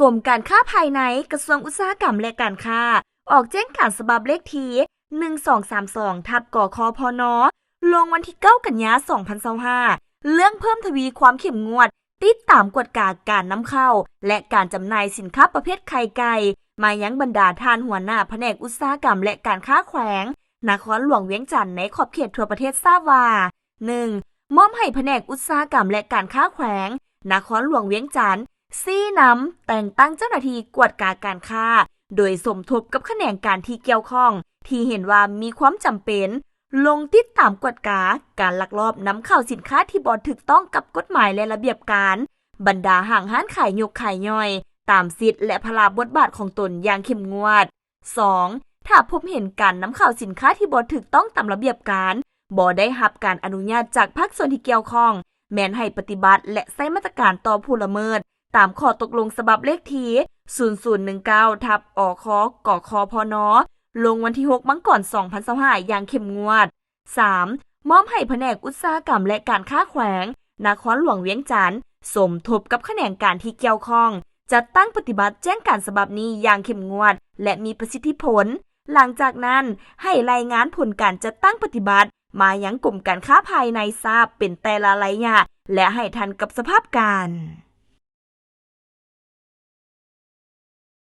ກົມການຄ້າພາຍໃນ ກະຊວງອຸດສາຫະກຳ ແລະ ການຄ້າ ອອກແຈ້ງການສະບັບເລກທີ ໜຶ່ງສອງສາມສອງ ທັບ ກຂພນ ລົງວັນທີ ເກົ້າ ກັນຍາ ສອງພັນຊາວຫ້າ ເລື່ອງເພີ່ມທະວີຄວາມເຂັ້ມງວດ ຕິດຕາມກວດກາການນຳເຂົ້າ ແລະ ການຈຳໜ່າຍສິນຄ້າປະເພດໄຂ່ໄກ່ ມາຍັງບັນດາທ່ານຫົວໜ້າພະແນກອຸດສາຫະກຳ ແລະ ການຄ້າແຂວງ ນະຄອນຫຼວງວຽງຈັນ ໃນຂອບເຂດທົ່ວປະເທດຊາບວ່າ ໜຶ່ງ ມອບໃຫ້ພະແນກອຸດສາຫະກຳ ແລະ ການຄ້າແຂວງ ນະຄອນຫຼວງວຽງຈັນ ຊີ້ນຳ ແຕ່ງຕັ້ງເຈົ້າໜ້າທີ່ກວດກາການຄ້າ ໂດຍສົມທົບກັບຂະແໜງການທີ່ກ່ຽວຂ້ອງ ທີ່ເຫັນວ່າມີຄວາມຈຳເປັນ ລົງຕິດຕາມກວດກາການລັກລອບນຳເຂົ້າສິນຄ້າທີ່ບໍ່ຖືກຕ້ອງກັບກົດໝາຍ ແລະ ລະບຽບການ ບັນດາຫ້າງຮ້ານຂາຍຍົກຂາຍຍ່ອຍ ຕາມສິດ ແລະ ພາລະບົດບາດຂອງຕົນຢ່າງເຂັ້ມງວດ. ສອງ ຖ້າພົບເຫັນການນຳເຂົ້າສິນຄ້າທີ່ບໍ່ຖືກຕ້ອງຕາມລະບຽບການ, ບໍ່ໄດ້ຮັບການອະນຸຍາດຈາກພາກສ່ວນທີ່ກ່ຽວຂ້ອງ, ແມ່ນໃຫ້ປະຕິບັດ ແລະ ໃຊ້ມາດຕະການຕໍ່ຜູ້ລະເມີດ ຕາມຂໍ້ຕົກລົງສະບັບເລກທີ ສູນສູນໜຶ່ງເກົ້າ ທັບ ອຄ ກຂພນ ລົງວັນທີ ຫົກ ມັງກອນ ສອງພັນຊາວຫ້າ ຢ່າງເຂັ້ມງວດ. ສາມ ມອບໃຫ້ພະແນກອຸດສາຫະກຳ ແລະ ການຄ້າແຂວງ ນະຄອນຫຼວງວຽງຈັນ ສົມທົບກັບຂະແໜງການທີ່ກ່ຽວຂ້ອງ ຈັດຕັ້ງປະຕິບັດແຈ້ງການສະບັບນີ້ຢ່າງເຂັ້ມງວດ ແລະ ມີປະສິດທິຜົນ. ຫຼັງຈາກນັ້ນ, ໃຫ້ລາຍງານຜົນການຈັດຕັ້ງປະຕິບັດ ມາຍັງກົມການຄ້າພາຍໃນຊາບເປັນແຕ່ລະໄລຍະ ແລະ ໃຫ້ທັນກັບສະພາບການ.